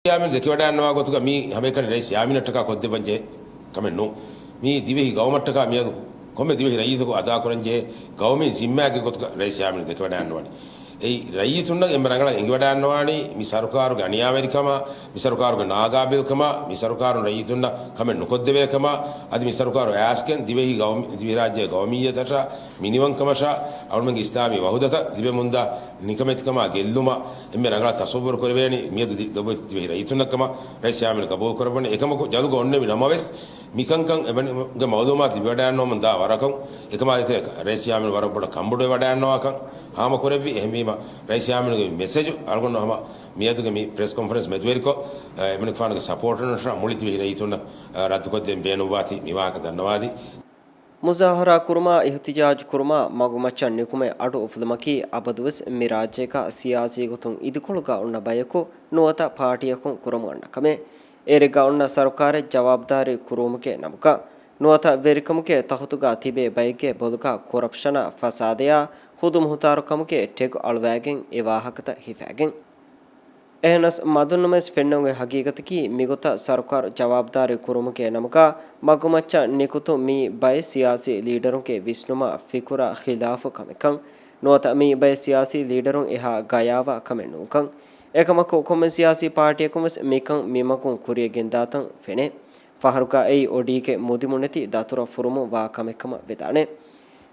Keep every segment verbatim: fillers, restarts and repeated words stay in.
ޔާމީން ދެކެވަޑައިގަންނަވާ ގޮތުގަ މީ ހަމައެކަނި ރައީސް ޔާމީނަށްޓަކާ ކޮށްދެއްވަން ޖެހޭ ކަމެއް ނޫން. މީ ދިވެހި ގައުމަށްޓަކާ މިއަދު ކޮންމެ ދިވެހި ރައްޔިތަކު އަދާކުރަން ޖެހޭ ގައުމީ ޒިންމާގެ ގޮތުގަ ރައީސް ޔާމީން ދެކެވަޑައިގަންނަވަނީ. އެއީ، ރައްޔިތުންނަށް އެންމެ ރަނގަޅަށް އެނގިވަޑައިގަންނަވާނީ މި ސަރުކާރުގެ އަނިޔާވެރިކަމާ، މި ސަރުކާރުގެ ނާގާބިލްކަމާ، މި ސަރުކާރުން ރައްޔިތުންނަށް ކަމެއް ނުކޮށްދެވޭކަމާ، އަދި މި ސަރުކާރު އައިސްގެން ދިވެހި ގައުމީ، ދިވެހިރާއްޖޭގެ ގައުމިއްޔަތަށާ، މިނިވަންކަމަށާ، އަޅުމެންގެ އިސްލާމީ ވަހުދަތަށް ލިބެމުންދާ ނިކަމެތިކަމާ ގެއްލުމަށް އެންމެ ރަނގަޅަށް ތަޞައްވަރު ކުރެވޭނީ މިއަދު ދި-، ލޮބުވެތި ދިވެހި ރައްޔިތުންނަށް ކަމަށް ރައީސް ޔާމީން ގަބޫލު ކުރައްވަނީ. އެކަމަކު ޖަލުގަ އޮންނެވި ނަމަވެސް، މިކަންކަން އެމަނިކުގެ މައުލޫމާތު ލިބިވަޑައިގަންނަވަމުން ދާ ވަރަކަށް، އެކަމާ ދޭތެރޭ ރައީސް ޔާމީން ވަރަށް ބޮޑަށް ކަންބޮޑުވެވަޑައިގަންނަވާކަން، ހާމަކުރެއްވި. އެހެންވީމަ، ރައީސް ޔާމީނުގެ މެސެޖު އަޅުގަނޑު ހަމަ މިއަދުގެ މި ޕްރެސް ކޮންފަރެންސް މެދުވެރިކޮށް، އެމަނިކުފާނުގެ ސަޕޯޓަރުންނަށާ މުޅި ދިވެހި ރައްޔިތުންނަށް، އަ، ރައްދުކޮށްދޭން ބޭނުންވާތީ މިވާހަކަ ދަންނަވާދީ. މުޒާހަރާ ކުރުމާ، އިހުތިޖާޖު ކުރުމާ، މަގުމައްޗަށް ނިކުމެ އަޑު އުފުލުމަކީ އަބަދުވެސް މި ރާއްޖޭގަ ސިޔާސީ ގޮތުން އިދިކޮޅުގަ އޮންނަ ބަޔަކު ނުވަތަ ޕާޓީއަކުން ކުރަމުން އަންނަ ކަމެއް. އޭރެއްގަ އޮންނަ ސަރުކާރެއް ޖަވާބުދާރީ ކުރުވުމުގެ ނަމުގަ ނުވަތަ ވެރިކަމުގެ ތަހުތުގަ ތިބޭ ބައެއްގެ ބޮލުގަ ކޮރަޕްޝަނާ، ފަސާދަޔާ، ހުދުމަހުތާރުކަމުގެ ޓެގު އަޅުވައިގެން އެ ވާހަކަތައް ހިފައިގެން. އެހެނަސް މަދުންނަމަވެސް ފެންނަމުގެ ހަގީގަތަކީ މިގޮތަށް ސަރުކާރު ޖަވާބުދާރީ ކުރުމުގެ ނަމުގަ މަގުމައްޗަށް ނިކުތު މި ބައެއް ސިޔާސީ ލީޑަރުންގެ ވިސްނުމާ ފިކުރާ ޚިލާފު ކަމެއްކަން. ނުވަތަ މި ބައެއް ސިޔާސީ ލީޑަރުން އެހާ ގަޔާވާ ކަމެއް ނޫންކަން. އެކަމަކު ކޮންމެ ސިޔާސީ ޕާޓީއަކުންވެސް މިކަން މިމަގުން ކުރިޔަށް ގެންދާތަން ފެނޭ. ފަހަރުގަ އެއީ އޮޑީގެ މުދި މުނެތި ދަތުރަށް ފުރުމުން ވާ ކަމެއްކަމަށް ވެދާނެ.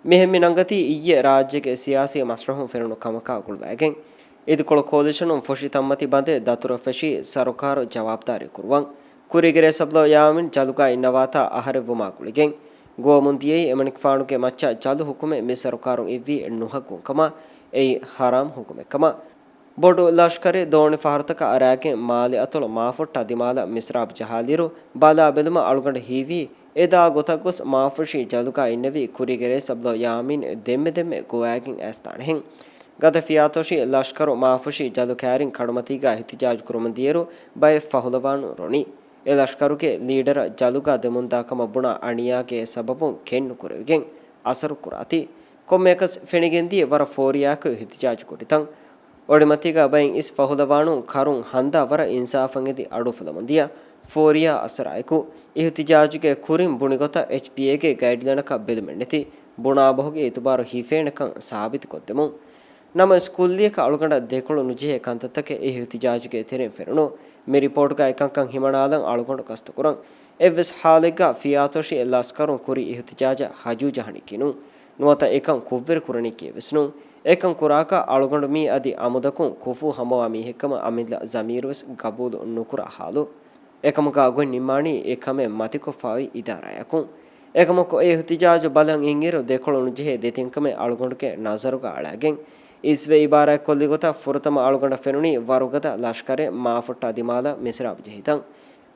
މިހެން މި ނަންގަތީ އިއްޔެ ރާއްޖޭގެ ސިޔާސީ މަސްރަހުން ފެނުނު ކަމަކާ ގުޅުވައިގެން. އިދިކޮޅު ކޯލިޝަނުން ފޮށި ތަންމަތި ބަނދެއް ދަތުރަށް ފެށީ ސަރުކާރު ޖަވާބުދާރީ ކުރުވަން. ކުރީގެ ރޭ ސަބްލޯ ޔާމީން ޖަލުގަ އިންނަވާތާ އަހަރެއްވުމާ ގުޅިގެން. ގޮވަމުން ދިޔައީ އެމަނިކުފާނުގެ މައްޗަށް ޖަލު ހުކުމެއް މި ސަރުކާރުން އިއްވީ ނުހައްގުން ކަމަށް، އެއީ ހަރާމް ހުކުމެއް ކަމަށް. ބޮޑު ލަޝްކަރެއް ދޯނި ފަހަރުތަކަށް އަރާގެން މާލެ އަތޮޅު މާފުއްޓާ ދިމާލަށް މިސްރާބް ޖަހާލިއިރު ބަލާ ބެލުމަށް އަޅުގަނޑަށް ހީވީ، އެދާ ގޮތަށް ގޮސް މާފުށީ ޖަލުގަ އިންނެވި ކުރީގެ ރޭ ސަބްލޯ ޔާމީން ދެންމެ ދެންމެ ގޮވައިގެން އައިސްދާނެހެން. ގަދަ ފިޔާތޮށި ލަޝްކަރު މާފުށީ ޖަލު ކައިރިން ކަނޑުމަތީގަ އިހްތިޖާޖު ކުރަމުން ދިޔައިރު ބައެއް ފަހުލަވާނުން ރޮނީ. އެ ލަޝްކަރުގެ ލީޑަރަށް ޖަލުގަ ދެމުންދާ ކަމަށް ބުނާ އަނިޔާގެ ސަބަބުން ކެތްނުކުރެވިގެން އަސަރު ކުރާތީ. ކޮންމެއަކަސް ފެނިގެންދިޔަ ވަރަށް ފޯރިޔާކޮށް އިހްތިޖާޖު ކުރިތަން. އޮޑިމަތީގަ ބައެއް އިސް ފަހުލަވާނުން ކަރުން ހަނދާ ވަރަށް އިންސާފަށް އެދި އަޑު އުފުލަމުން ދިޔަ ފޯރިޔާ އަސަރާއެކު، އިހްތިޖާޖުގެ ކުރިން ބުނި ގޮތަށް އެޗްޕީއޭގެ ގައިޑްލައިނަކަށް ބެލުމެއްނެތި ބުނާ ބަހުގެ އިތުބާރު ހިފޭނެކަން ސާބިތުކޮށްދެމުން. ނަމަވެސް ކުއްލިއަކަށް އަޅުގަނޑަށް ދެކޮޅު ނުޖެހޭ ކަންތައްތަކެއް އެ އިހްތިޖާޖުގެ ތެރެއިން ފެނުނު. މި ރިޕޯޓްގައި އެކަންކަން ހިމަނާލަން އަޅުގަނޑު ގަސްތުކުރަން. އެއްވެސް ހާލެއްގަ ފިޔާތޮށި ލަސްކަރުން ކުރި އިހްތިޖާޖަށް ހަޖޫ ޖަހަނީކީ ނޫން. ނުވަތަ އެކަން ކުށްވެރި ކުރަނީކީވެސް ނޫން. އެކަން ކުރާކަށް އަޅުގަނޑު މީ އަދި އަމުދަކުން ކުފޫ ހަމަވާ މީހެއްކަމަށް އަމިއްލަ ޒަމީރުވެސް ގަބޫލު ނުކުރާ ހާލު. އެކަމުގަ ގޮތް ނިންމާނީ އެ ކަމެއް މަތިކޮށްފައި އިދާރާއަކުން. އެކަމަކު އެ އިހްތިޖާޖު ބަލަން އިންއިރު ދެކޮޅު ނުޖެހޭ ދެތިން ކަމެއް އަޅުގަނޑުގެ ނަޒަރުގަ އަޅައިގެން. އިސްވެ އިބާރާތް ކޮށްލި ގޮތަށް ފުރަތަމަ އަޅުގަނޑަށް ފެނުނީ ވަރުގަދަ ލަޝްކަރެއް މާފުއްޓާ ދިމާލަށް މިސްރާބް ޖެހިތަން.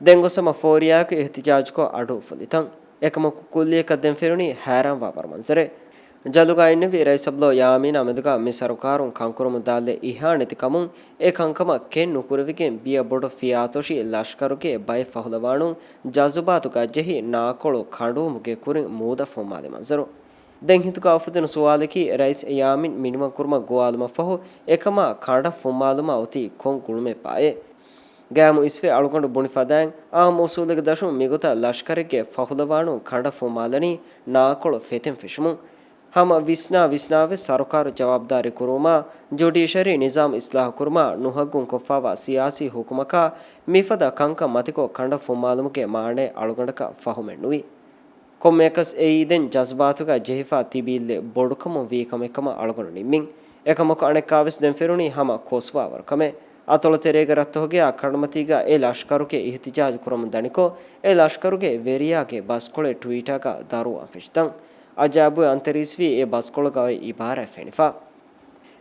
ދެން ގޮސް ހަމަ ފޯރިޔާއަކު އިހްތިޖާޖުކޮށް އަޑު އުފުލިތަން. އެކަމަކު ކުއްލިއަކަށް ދެން ފެނުނީ ހައިރާންވާ ވަރު މަންޒަރެއް. ޖަލުގަ އިންނެވި ރައީސް އަބްދުﷲ ޔާމީނާ މެދުގަ މި ސަރުކާރުން ކަންކުރަމުން ދާލެއް އިހާ ނެތިކަމުން އެ ކަންކަމަށް ކެތް ނުކުރެވިގެން ބިޔަ ބޮޑު ފިޔާތޮށި ލަޝްކަރުގެ ބައެއް ފަހުލަވާނުން ޖަޒުބާތުގަ ޖެހި ނާކޮޅު ކަނޑުވުމުގެ ކުރިން މޫދަށް ފުންމާލި މަންޒަރު. ދެން ހިތުގަ އުފުދުނު ސުވާލަކީ ރައީސް ޔާމީން މިނިވަން ކުރުމަށް ގޮވާލުމަށްފަހު އެކަމާ ކަނޑަށް ފުންމާލުމާ އޮތީ ކޮން ގުޅުމެއްބާއޭ؟ ގައިމު އިސްވެ އަޅުގަނޑު ބުނި ފަދައިން އާއްމު އުސޫލެއްގެ ދަށުން މިގޮތަށް ލަޝްކަރެއްގެ ފަހުލަވާނުން ކަނޑަށް ފުންމާލަނީ ނާކޮޅު ފެތެން ފެށުމުން. ހަމަ ވިސްނާ ވިސްނާވެސް ސަރުކާރު ޖަވާބުދާރީ ކުރުވުމާ، ޖުޑީޝަރީ ނިޒާމް އިސްލާހު ކުރުމާ، ނުހައްގުން ކޮށްފާވާ ސިޔާސީ ހުކުމަކާ މިފަދަ ކަންކަން މަތިކޮށް ކަނޑަށް ފުންމާލުމުގެ މާނައެއް އަޅުގަނޑަކަށް ފަހުމެއް ނުވި. ކޮންމެއަކަސް އެއީ ދެން ޖަޒުބާތުގަ ޖެހިފަ ތިބީއްލެއް ބޮޑުކަމުން ވީ ކަމެއް ކަމަށް އަޅުގަނޑު ނިންމިން. އެކަމަކު އަނެއްކާވެސް ދެން ފެނުނީ ހަމަ ކޮސްވާވަރު ކަމެއް. އަތޮޅު ތެރޭގެ ރަށްތަހުގެއާ ކަނޑުމަތީގަ އެ ލަޝްކަރުގެ އިހްތިޖާޖު ކުރަމުން ދަނިކޮށް، އެ ލަޝްކަރުގެ ވެރިޔާގެ ބަސްކޮޅެއް ޓްވީޓާގަ ދަރުވާން ފެށިތަން. އަޖާއިބުވެ އަންތަރީސްވީ އެ ބަސްކޮޅުގަ އޮތް އިބާރާތް ފެނިފަ.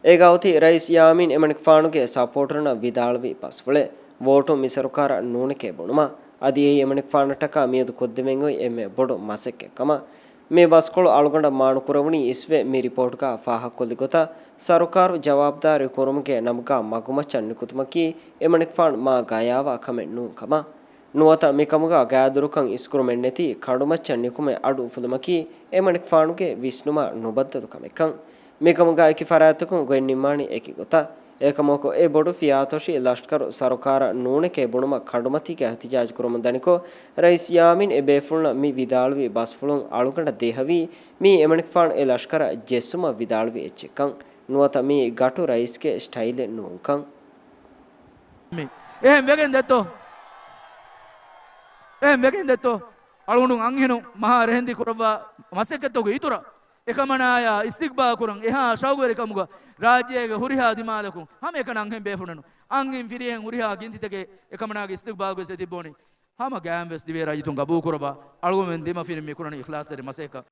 އޭގަ އޮތީ ރައީސް ޔާމީން އެމަނިކުފާނުގެ ސަޕޯޓަރުންނަށް ވިދާޅުވި ބަސްފުޅެއް. ވޯޓުން މި ސަރުކާރަށް ނޫނެކޭ ބުނުމަށް. އަދި އެއީ އެމަނިކުފާނަށްޓަކާ މިއަދު ކޮށްދެވެން އޮތް އެންމެ ބޮޑު މަސައްކަތް ކަމަށް. މި ބަސްކޮޅު އަޅުގަނޑަށް މާނުކުރެވުނީ އިސްވެ މި ރިޕޯޓްގަ ފާހަގަކޮށްލި ގޮތަށް، ސަރުކާރު ޖަވާބުދާރީ ކުރުމުގެ ނަމުގަ މަގުމައްޗަށް ނިކުތުމަކީ އެމަނިކުފާނު މާ ގަޔާވާ ކަމެއް ނޫން ކަމަށް. ނުވަތަ މިކަމުގަ ގާތްދުރުކަން އިސްކުރުމެއްނެތި ކަނޑުމައްޗަށް ނިކުމެ އަޑު އުފުލުމަކީ އެމަނިކުފާނުގެ ވިސްނުމާ ނުބައްދަލު ކަމެއްކަން. މިކަމުގަ އެކި ފަރާތްތަކުން ގޮތް ނިންމާނީ އެކި ގޮތަށް. އެކަމަކު، އެ ބޮޑު ފިޔާތޮށި ލަޝްކަރު ސަރުކާރަށް ނޫނެކޭ ބުނުމަށް ކަނޑުމަތީގަ އިހްތިޖާޖު ކުރަމުން ދަނިކޮށް، ރައީސް ޔާމީން އެ ބޭފުޅުންނަށް މި ވިދާޅުވި ބަސްފުޅުން އަޅުގަނޑަށް ދޭހަވީ، މީ އެމަނިކުފާނު އެ ލަޝްކަރަށް ޖެއްސުމަށް ވިދާޅުވި އެއްޗެއްކަން. ނުވަތަ މީ ގަޓު ރައީސްގެ ސްޓައިލެއް ނޫންކަން. މި އެހެން ވެގެން ދެއްތޯ؟ އެހެން ވެގެން ދެއްތޯ؟ އަޅުގަނޑު އަންހެނުން މަހާ ރެހެންދި ކުރައްވާ މަސައްކަތްތަކުގެ އިތުރަށް އެކަމަނާޔާ އިސްތިގްބާލް ކުރަން އެހާ ޝައުގުވެރިކަމުގަ ރާއްޖޭގެ ހުރިހާ ދިމާލަކުން ހަމައެކަނި އަންހެން ބޭފުޅުން އަންހެން ފިރިހެން ހުރިހާ ގިންތިތަކެއް އެކަމަނާގެ އިސްތިގްބާލްގައި ތިއްބޯނީ. ހަމަ ގައިމުވެސް ދިވެހި ރައްޔިތުން ގަބޫލުކުރައްވާ އަޅުގަނޑުމެން ދިމަފިރިން މި ކުރަނީ އިޚްލާޞްތެރި މަސައްކަތް.